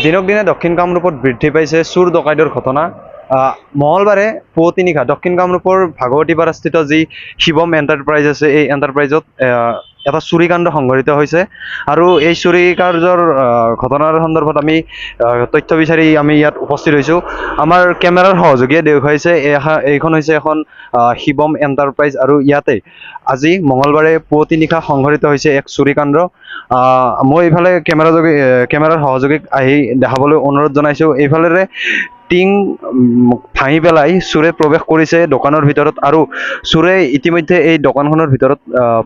দিনক দিনে দক্ষিণ কামৰূপত বৃদ্ধি পাইছে চোৰ ডকাইতৰ ঘটনা। মঙলবাৰে পুৱতি নিশা দক্ষিণ কামৰূপৰ ভাগৱতীপাৰাস্থিত যি শিৱম এণ্টাৰপ্ৰাইজ আছে, এই এণ্টাৰপ্ৰাইজত এটা চুৰিকাণ্ড সংঘটিত হৈছে আৰু এই চুৰি কাৰ্যৰ ঘটনাৰ সন্দৰ্ভত আমি তথ্য বিচাৰি আমি ইয়াত উপস্থিত হৈছোঁ। আমাৰ কেমেৰাৰ সহযোগীয়ে দেখুৱাইছে, এইখন হৈছে এখন শিৱম এণ্টাৰপ্ৰাইজ আৰু ইয়াতে আজি মঙলবাৰে পুৱতি নিশা সংঘটিত হৈছে এক চুৰিকাণ্ড। মই এইফালে কেমেৰা যোগে কেমেৰাৰ সহযোগীক আহি দেখাবলৈ অনুৰোধ জনাইছোঁ। এইফালেৰে টিং ভাঙি পেলাই চোৰে প্ৰৱেশ কৰিছে দোকানৰ ভিতৰত আৰু চোৰে ইতিমধ্যে এই দোকানখনৰ ভিতৰত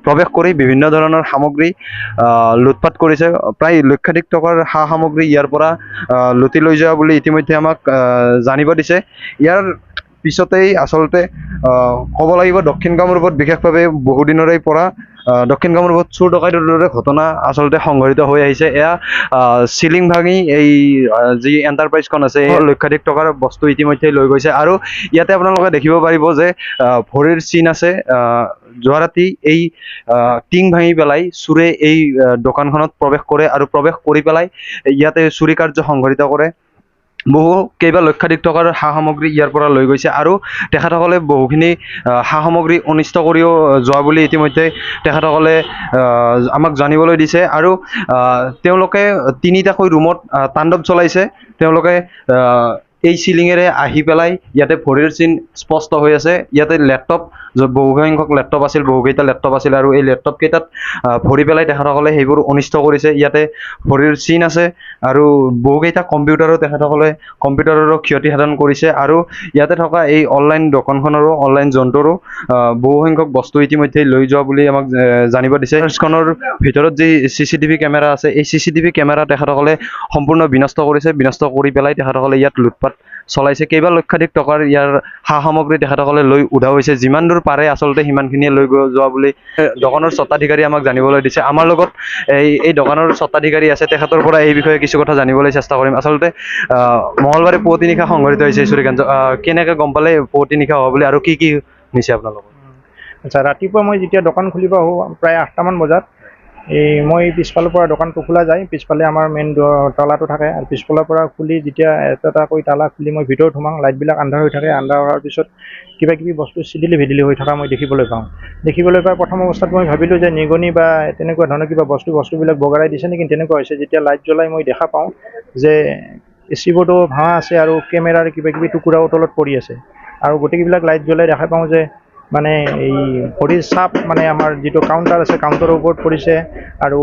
প্ৰৱেশ কৰি বিভিন্ন ধৰণৰ সামগ্ৰী লুটপাত কৰিছে। প্ৰায় লক্ষাধিক টকাৰ সা সামগ্ৰী ইয়াৰ পৰা লুটি লৈ যোৱা বুলি ইতিমধ্যে আমাক জানিব দিছে। ইয়াৰ পিছতেই আচলতে ক'ব লাগিব, দক্ষিণ কামৰূপত বিশেষভাৱে বহুদিনৰে পৰা দক্ষিণ কামৰূপত চোৰ ডকাইতৰ দৰে ঘটনা আচলতে সংঘটিত হৈ আহিছে। এয়া চিলিং ভাঙি এই যি এণ্টাৰপ্ৰাইজখন আছে, এই লক্ষাধিক টকাৰ বস্তু ইতিমধ্যে লৈ গৈছে আৰু ইয়াতে আপোনালোকে দেখিব পাৰিব যে ভৰিৰ চিন আছে। যোৱা ৰাতি এই টিং ভাঙি পেলাই চোৰে এই দোকানখনত প্ৰৱেশ কৰে আৰু প্ৰৱেশ কৰি পেলাই ইয়াতে চুৰি কাৰ্য সংঘটিত কৰে। বহু কেইবা লক্ষাধিক টকাৰ সা সামগ্ৰী ইয়াৰ পৰা লৈ গৈছে আৰু তেখেতসকলে বহুখিনি সা সামগ্ৰী অনিষ্ট কৰিও যোৱা বুলি ইতিমধ্যে তেখেতসকলে আমাক জানিবলৈ দিছে। আৰু তেওঁলোকে তিনিটাকৈ ৰুমত তাণ্ডৱ চলাইছে। তেওঁলোকে এই চিলিঙেৰে আহি পেলাই ইয়াতে ভৰিৰ চিন স্পষ্ট হৈ আছে। ইয়াতে লেপটপ, বহুসংখ্যক লেপটপ আছিল, বহুকেইটা লেপটপ আছিল আৰু এই লেপটপ কেইটাত ভৰি পেলাই তেখেতসকলে সেইবোৰ অনিষ্ট কৰিছে। ইয়াতে ভৰিৰ চিন আছে আৰু বহুকেইটা কম্পিউটাৰো তেখেতসকলে কম্পিউটাৰৰো ক্ষতি সাধন কৰিছে আৰু ইয়াতে থকা এই অনলাইন দোকানখনৰো অনলাইন জোনটোৰো বহুসংখ্যক বস্তু ইতিমধ্যে লৈ যোৱা বুলি আমাক জানিব দিছে। খনৰ ভিতৰত যি চি চি টিভি কেমেৰা আছে, এই চি চি টিভি কেমেৰা তেখেতসকলে সম্পূৰ্ণ বিনষ্ট কৰিছে। বিনষ্ট কৰি পেলাই তেখেতসকলে ইয়াত লুটপাত চলাইছে। কেইবা লক্ষাধিক টকাৰ ইয়াৰ সা সামগ্ৰী তেখেতসকলে লৈ উধাও হৈছে। যিমান দূৰ পাৰে আচলতে সিমানখিনিয়ে লৈ যোৱা বুলি দোকানৰ স্বত্বাধিকাৰী আমাক জানিবলৈ দিছে। আমাৰ লগত এই দোকানৰ স্বত্বাধিকাৰী আছে, তেখেতৰ পৰা এই বিষয়ে কিছু কথা জানিবলৈ চেষ্টা কৰিম। আচলতে মঙলবাৰে পুৱতি নিশা সংঘটিত হৈছে এই চুৰিকাণ্ড। কেনেকৈ গম পালে পুৱতি নিশা হ'ব বুলি আৰু কি কি নিছে আপোনালোকৰ? আচ্ছা, ৰাতিপুৱা মই যেতিয়া দোকান খুলিব আহোঁ প্ৰায় 8টামান বজাত, এই মই পিছফালৰ পৰা দোকানটো খোলা যায়, পিছফালে আমাৰ মেইন তলাটো থাকে আৰু পিছফালৰ পৰা খুলি যেতিয়া এটা এটাকৈ তালা খুলি মই ভিতৰত সোমাওঁ, লাইটবিলাক আন্ধাৰ হৈ থাকে। আন্ধাৰ হোৱাৰ পিছত কিবা কিবি বস্তু চিদিলি ভিদিলি হৈ থকা মই দেখিবলৈ পাওঁ। দেখিবলৈ পাই প্ৰথম অৱস্থাত মই ভাবিলোঁ যে নিগনি বা তেনেকুৱা ধৰণৰ কিবা বস্তুবিলাক বগৰাই দিছে নেকি, তেনেকুৱা হৈছে। যেতিয়া লাইট জ্বলাই মই দেখা পাওঁ যে এ চি বৰ্ডো ভাঙা আছে আৰু কেমেৰাৰ কিবা কিবি টুকুৰাও তলত পৰি আছে আৰু গোটেইবিলাক লাইট জ্বলাই দেখা পাওঁ যে মানে এই ভৰিৰ চাপ মানে আমাৰ যিটো কাউণ্টাৰ আছে, কাউণ্টাৰৰ ওপৰত পৰিছে আৰু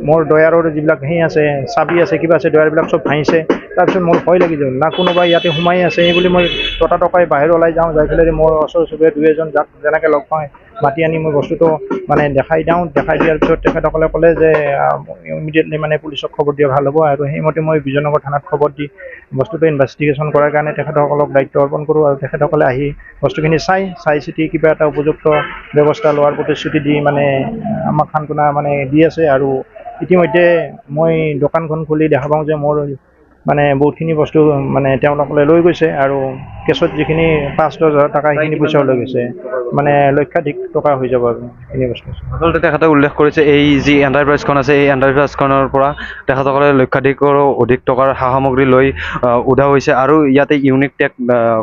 মোৰ ডয়াৰৰ যিবিলাক সেই আছে, চাবি আছে, কিবা আছে, ডয়াৰবিলাক চব ভাঙিছে। তাৰপিছত মোৰ ভয় লাগি গ'ল না, কোনোবা ইয়াতে সোমাই আছে এই বুলি মই ততাতকাই বাহিৰ ওলাই যাওঁ। যাই পেলাই মোৰ ওচৰ চুবুৰীয়া দুই এজন যাক যেনেকৈ লগ পাওঁ মাতি আনি মই বস্তুটো মানে দেখাই দিওঁ। দেখাই দিয়াৰ পিছত তেখেতসকলে ক'লে যে ইমিডিয়েটলি মানে পুলিচক খবৰ দিয়া ভাল হ'ব আৰু সেইমতে মই বিজয়নগৰ থানাত খবৰ দি বস্তুটো ইনভেষ্টিগেশ্যন কৰাৰ কাৰণে তেখেতসকলক দায়িত্ব অৰ্পণ কৰোঁ আৰু তেখেতসকলে আহি বস্তুখিনি চাই চাই চিতি কিবা এটা উপযুক্ত ব্যৱস্থা লোৱাৰ প্ৰতিশ্ৰুতি দি মানে আমাক সান্তনা মানে দি আছে। আৰু ইতিমধ্যে মই দোকানখন খুলি দেখা পাওঁ যে মোৰ মানে বহুতখিনি বস্তু মানে তেওঁলোকে লৈ গৈছে আৰু কেছত যিখিনি 5-10 হাজাৰ টকা সেইখিনি পইচাও লৈ গৈছে, মানে লক্ষাধিক টকা হৈ যাব আৰু সেইখিনি বস্তু। আচলতে তেখেতে উল্লেখ কৰিছে, এই যি এণ্টাৰপ্ৰাইজখন আছে, এই এণ্টাৰপ্ৰাইজখনৰ পৰা তেখেতসকলে লক্ষাধিকৰো অধিক টকাৰ সা সামগ্ৰী লৈ উধাও হৈছে আৰু ইয়াতে ইউনিক টেক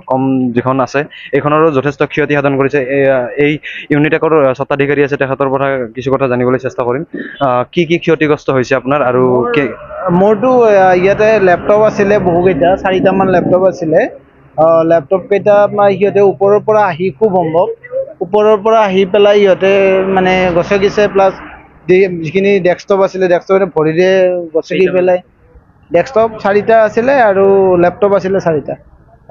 কম যিখন আছে, এইখনৰো যথেষ্ট ক্ষতি সাধন কৰিছে। এই ইউনিটেকৰ স্বত্বাধিকাৰী আছে, তেখেতৰ পৰা কিছু কথা জানিবলৈ চেষ্টা কৰিম। কি কি ক্ষতিগ্ৰস্ত হৈছে আপোনাৰ আৰু মোৰতো ইয়াতে লেপটপ আছিলে বহুকেইটা, চাৰিটামান লেপটপ আছিলে। লেপটপ কেইটা আপোনাৰ সিহঁতে ওপৰৰ পৰা আহি, খুব সম্ভৱ ওপৰৰ পৰা আহি পেলাই সিহঁতে মানে গছকিছে। প্লাছ যিখিনি ডেস্কটপ আছিলে, ডেস্কটপ ভৰিৰে গছকি পেলাই। ডেস্কটপ চাৰিটা আছিলে আৰু লেপটপ আছিলে চাৰিটা।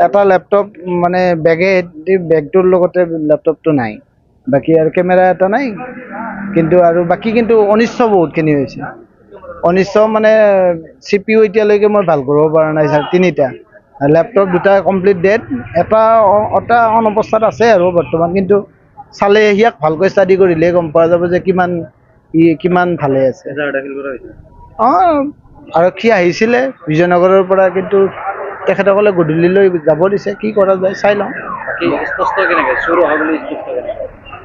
এটা লেপটপ মানে বেগে, বেগটোৰ লগতে লেপটপটো নাই, বাকী আৰু কেমেৰা এটা নাই। কিন্তু আৰু বাকী কিন্তু অনিষ্ট বহুতখিনি হৈছে। অনিষ্ট মানে চিপিইউ এতিয়ালৈকে মই ভাল কৰিব পৰা নাই ছাৰ। তিনিটা লেপটপ, দুটা কমপ্লিট ডেড, এটা অন অৱস্থাত আছে আৰু বৰ্তমান। কিন্তু চালে সিয়াক ভালকৈ ষ্টাডি কৰিলে গম পোৱা যাব যে কিমান ই কিমান ভালে আছে। অঁ, আৰক্ষী আহিছিলে বিজয়নগৰৰ পৰা, কিন্তু তেখেতসকলে গধূলিলৈ যাব দিছে। কি কৰা যায় চাই লওঁ।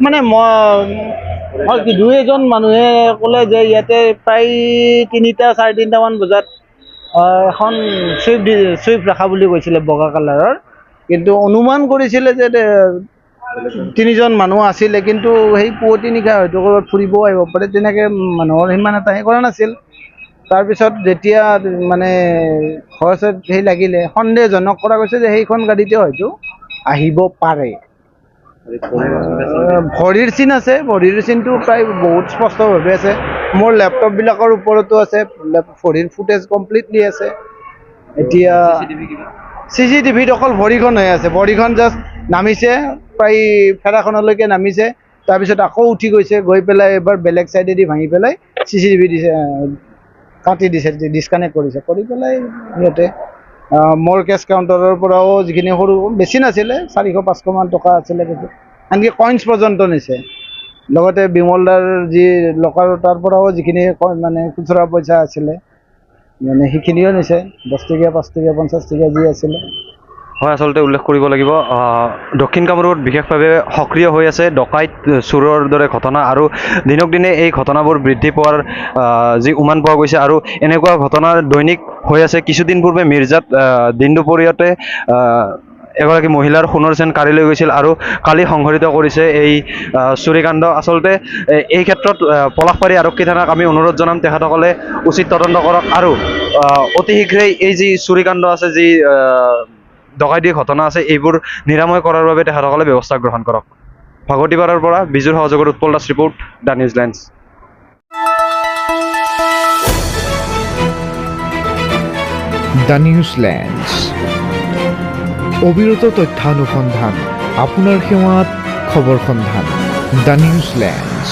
মানে মই দুই এজন মানুহে ক'লে যে ইয়াতে প্ৰায় 3টা 3:30টামান বজাত এখন চুইফ্ট চুইফ্ট ৰাখা বুলি কৈছিলে, বগা কালাৰৰ। কিন্তু অনুমান কৰিছিলে যে তিনিজন মানুহ আছিলে, কিন্তু সেই পুৱতি নিশা হয়তো ক'ৰবাত ফুৰিবও আহিব পাৰে, তেনেকৈ মানুহৰ সিমান এটা সেই কৰা নাছিল। তাৰপিছত যেতিয়া মানে ঘৰ সেই লাগিলে, সন্দেহজনক কৰা গৈছে যে সেইখন গাড়ীতে হয়তো আহিব পাৰে। ভৰিৰ চিন আছে, ভৰিৰ চিনটো প্ৰায় বহুত স্পষ্টভাৱে আছে। মোৰ লেপটপবিলাকৰ ওপৰতো আছে, ভৰিৰ ফুটেজ কমপ্লিটলি আছে। এতিয়া চিচিটিভিত অকল ভৰিখন হৈ আছে, ভৰিখন জাষ্ট নামিছে, প্ৰায় ফেৰাখনলৈকে নামিছে, তাৰপিছত আকৌ উঠি গৈছে, গৈ পেলাই এবাৰ বেলেগ চাইডেদি ভাঙি পেলাই চিচিটিভি দিছে, কাটি দিছে, ডিছকানেক্ট কৰিছে, কৰি পেলাই সিহঁতে মোৰ কেছ কাউণ্টাৰৰ পৰাও যিখিনি সৰু, বেছি নাছিলে, 400-500মান টকা আছিলে, আনকি কইনছ পৰ্যন্ত নিছে। লগতে বিমল দাৰ যি লকাৰ, তাৰ পৰাও যিখিনি মানে খুচুৰা পইচা আছিলে, মানে সেইখিনিও নিছে, 10 টকীয়া, 5 টকীয়া, 50 টকীয়া যি আছিলে। হয়, আচলতে উল্লেখ কৰিব লাগিব, দক্ষিণ কামৰূপত বিশেষভাৱে সক্ৰিয় হৈ আছে ডকাইত চোৰৰ দৰে ঘটনা আৰু দিনক দিনে এই ঘটনাবোৰ বৃদ্ধি পোৱাৰ যি উমান পোৱা গৈছে আৰু এনেকুৱা ঘটনা দৈনিক হৈ আছে। কিছুদিন পূৰ্বে মিৰ্জাত দিন দুপৰীয়াতে এগৰাকী মহিলাৰ সোণৰ চেন কাঢ়ি লৈ গৈছিল আৰু কালি সংঘটিত কৰিছে এই চুৰিকাণ্ড। আচলতে এই ক্ষেত্ৰত পলাশবাৰী আৰক্ষী থানাক আমি অনুৰোধ জনাম, তেখেতসকলে উচিত তদন্ত কৰক আৰু অতি শীঘ্ৰেই এই যি চুৰিকাণ্ড আছে, যি ডকাইতিৰ ঘটনা আছে, এইবোৰ নিৰাময় কৰাৰ বাবে তেখেতসকলে ব্যৱস্থা গ্ৰহণ কৰক। ভাগৱতীপাৰাৰ পৰা বিজুৰ সহযোগত Utpal Das report, the news lens. The news lens, অবিৰত তথ্যানুসন্ধান, আপোনাৰ সেৱাত খবৰ সন্ধান। The news lens.